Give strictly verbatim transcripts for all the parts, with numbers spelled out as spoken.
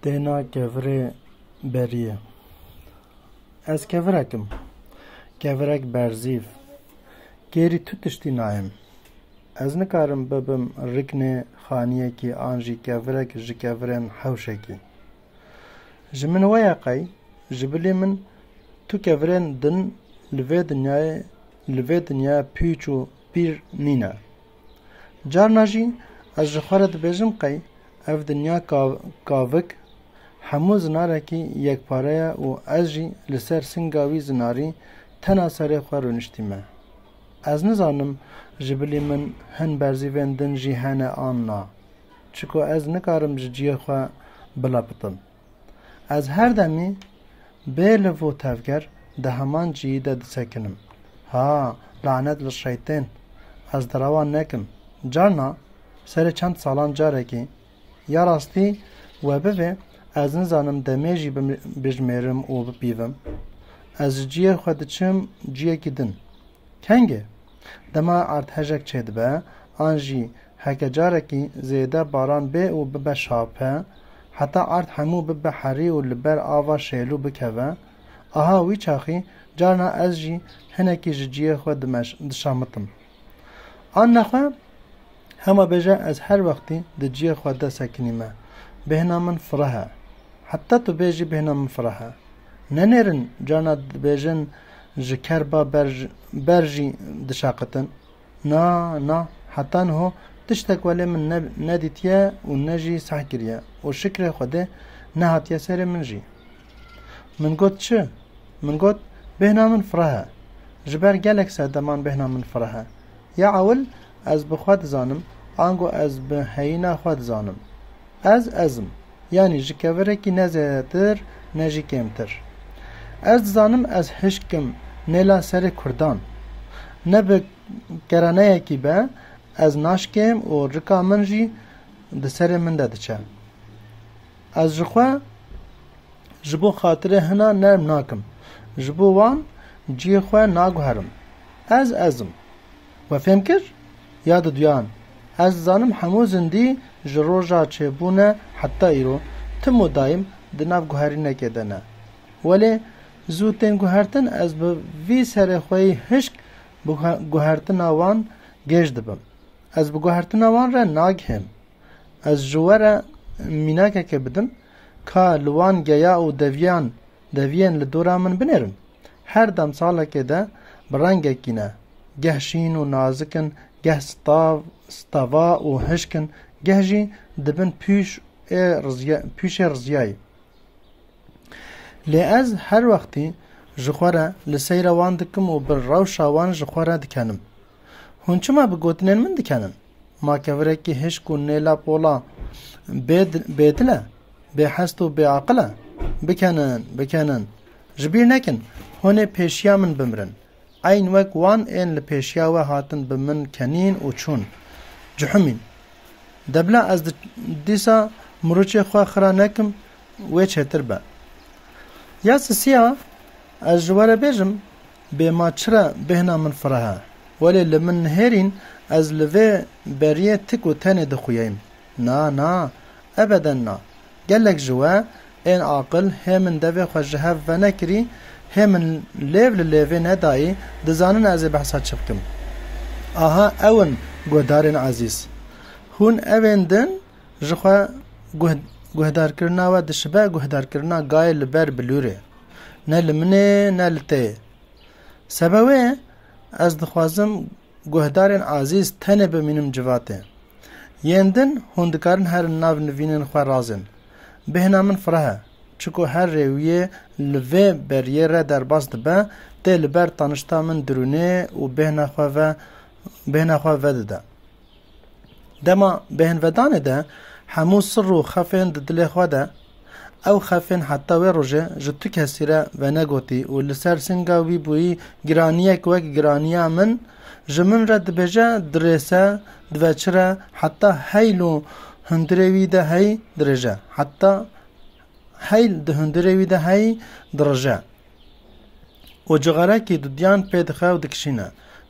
Têna kevirê beriyê. Ez kevirek im. Kevirek berzîv. Kêrî tu tiştî nayêm. Ez nikarim bibim riknê xaniyekî an jî kevirek ji kevirên hewşekî. Ji min we ye qey, ji bilî min tu kevirên din li vê dinyayê, li vê dinyayê pîç û pîr nîne. Carna jî ez ji xwe re dibêjim qey ev dinya kav-, kavik hemû zinarekî yekpare ye û ez jî li ser singa wî zinarî tena serê xwe rûniştîme. Ez nizanim ji bilî min hin berzîvên din jî hene an na. Çiko ez nikarim ji ciyê xwe bilepitim. Ez her demî bê liv û tevger di heman ciyî de disekinim. Ha, lanet li şeytên, ez derewan nekim. Carna, serê çend salan carekî, ya rastî we bivê, ez nizanim demê jî bim-, bijmêrim û bipîvim. Ez ji ciyê xwe diçim ciyekî din. Kengê? Dema erdhejek çêdibe, an jî heke carekî zêde baran bê û bibe şape, heta erd hemû bibe herî û li ber ava şêlû bikeve, aha wî çaxî carna ez jî hinekî ji ciyê xwe dimeş-, dişamitim. An nexwe, hema bêje ez her wextî di ciyê xwe de sekinîme. Bêhna min fireh e. Heta tu bêjî bêhna min fireh e. Nenêrin carna dibêjin ji kerba ber, ber jî dişeqitin. Na, na, heta niho tiştek welê min ne, nedîtiye û ne jî seh kiriye û şikrê Xwedê nehatiye serê min jî. Min got çi? Min got, bêhna min fireh e. Ji ber gelek serdeman bêhna min fireh e. Ya ewil ez bi xwe dizanim, ango ez bi heyîna xwe dizanim. Ez, ez im. Yanî ji kevirekî ne zêdetir, ne jî kêmtir. Ez dizanim ez hişk im nêla serê kurdan. Ne bi keraneyekî be, ez naşkêm û rika min jî di serê min de diçe. Ez ji xwe ji bo xatirê hina nerm nakim. Ji bo wan cihê xwe naguherim. Ez, ez im. We fêm kir? Ya diduyan, ez dizanim hemû zindî ji roja çêbûne heta îro tim û dayim di nav guherînekê de ne. Welê zû tên guhertin, ez bi vî serê xwe yî hişk bi guhe-, guhertina wan gêj dibim. Ez bi guhertina wan re nagihêm. Ez ji we re mînakeke bidim, ka li wan geya û deviyan, deviyên li dora min binêrin. Her demsalekê de bi rengekî ne. Geh şîn û nazik in, geh stav, stava û hişk in, geh jî dibin pûş ê rizya-, pûşê rizyayî. Lê ez her wextî ji xwe re li seyra wan dikim û bi rewşa wan ji xwe re dikenim. Hûn çima bi gotinên min dikenin? Ma kevirekî hişk û nêla pola bê-, bêdil e, bêhest û bêaqil e? Bikenin, bikenin. Ji bîr nekin, hûn ê pêşiya min bimirin. Eyn wek wan ên li pêşiya we hatin bi min kenîn û çûn, cihimîn. Debla ez di-, dîsa miroçê xwe xira nekim, wê çêtir be. Ya sisiya, ez ji we re bêjim, bê ma çira bêhna min fireh e. Welê li min nihêrîn, ez li vê beriyê tik û tenê dixuyeyim. Na, na, ebeden na. Gelek ji we ên aqil hê min devê xwe ji hev venekirî, hê min lêv li lêvê nedayî, dizanin ez ê behsa çi bikim. Aha ew in guhdarên ezîz. Hûn evên din ji xwe guh-, guhdarkirina we dişibe guhdarkirina gayê li ber bilûrê. Ne li min ê, ne li te yê. Sebe wê ez dixwazim guhdarên ezîz tenê bimînim civatê. Yên din hûn dikarin herin nav nivînên xwe razên. Bêhna min fireh e, çiko her rêwiyê li vê beriyê re derbas dibe, tê li ber tanişta min dirûnê û bêhna xwe ve, bêhna xwe vedide. Dema bêhnvedanê de hemû sir û xefên di dilê xwe de, ew xefên heta wê rojê ji tu kesî re venegotî û li ser singa wî bûyî giraniyek wek giraniya min, ji min re dibêje dirêse, diveçire, heta heyl û hundirê wî de hey dirêje, heta heyl di hundirê wî de hey dirije. Û cixarekî dudiyan pê dixe û dikişîne.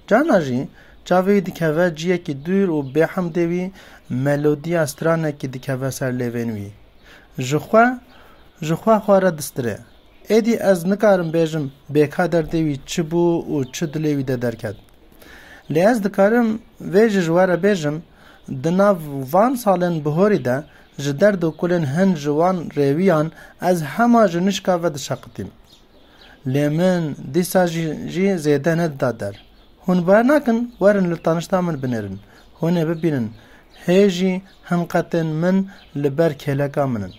Carna jî çavê wî dikeve ciyekî dûr û bêhemdê wî melodiya stranekî dikeve ser lêvên wî. Ji xwe, ji xwe xwe re distirê. Êdî ez nikarim bêjim bêka derdê wî çi bû û çi dilê wî de derket. Lê ez dikarim vê jî ji we re bêjim, di nav van salên bihorî de ji derd û kulên hin ji wan rêwiyan ez hema ji nişka ve dişeqitîm. Lê min dîsa jî, jî zêde nedida der. Hûn bar nakin, werin li tanişta min binêrin. Hûn ê bibînin. Hê jî hemqetên min li ber kêleka min in.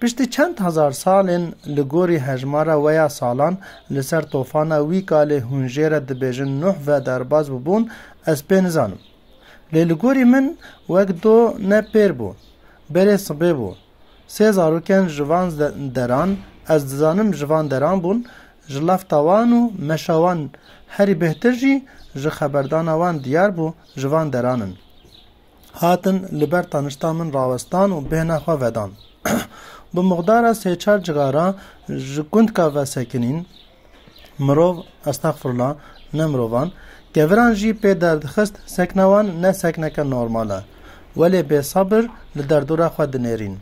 Piştî çend hezar salên li gorî hejmara we ya salan li ser tofana wî kalê hûn jê re dibêjin Nuh ve derbas bûbûn, ez pê nizanim. Lê li gorî min wek do ne pêr bû. Berê sibê bû. Sê zarokên ji van ze-, deran, ez dizanim ji van deran bûn, ji lafta wan û meşa wan herî bêhtir jî ji xeberdana wan diyar bû ji van deran in. Hatin li ber tanişta min rawestan û bêhna xwe vedan. Bi muqdara sê çar cigara ji gundka vesekinîn, mirov, estexfirullah, ne mirovan, keviran jî pê derdixist, sekna wan ne sekneke normal e. Welê bêsebir li derdora xwe dinêrîn.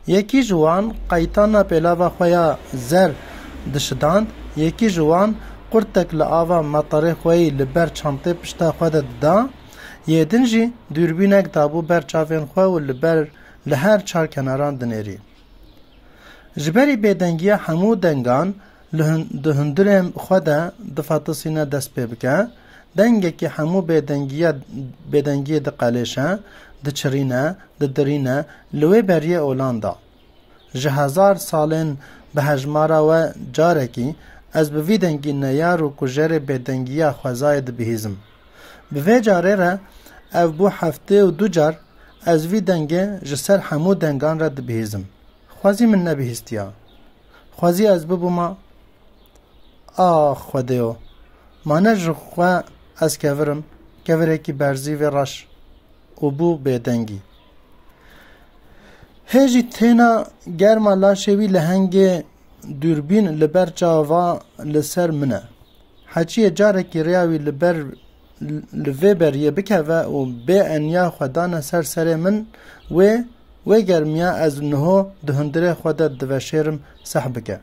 Yekî ji wan qeytana pêlava xwe ya zer dişidand, yekî ji wan qurtek li ava meterê xwe yî li ber çantê pişta xwe de dida, yê din jî dûrbînek dabû ber çavên xwe û li ber, li her çar kenaran dinêrî. Ji berî bêdengiya hemû dengan li hun-, di hundirê xwe de difatisîne dest pê bike, dengekî hemû bêdengiya, bêdengiyê diqelêşe, diçirîne, didirîne, li wê beriyê olan da. Ji hezar salên bi hejmara we carekî ez bi vî dengî neyar û kujerê bêdengiya xwezayê dibihîzim. Bi vê carê re ev bû heftê û du car ez vî dengê ji ser hemû dengan re dibihîzim. Xwezî min nebihîstiya. Xwezî ez bibûma, ax Xwedêyo, ma ne ji xwe ez kevir im, kevirekî berzî vê reş û bû bêdengî. Hê jî têna germa laşê wî lehengê dûrbîn li ber çava li ser min e. Heçiyê carekî rêya wî li ber, li vê beriyê bikeve û bê eniya xwe dane ser serê min, wê, wê germiya ez niho di hundirê xwe de diveşêrim seh bike.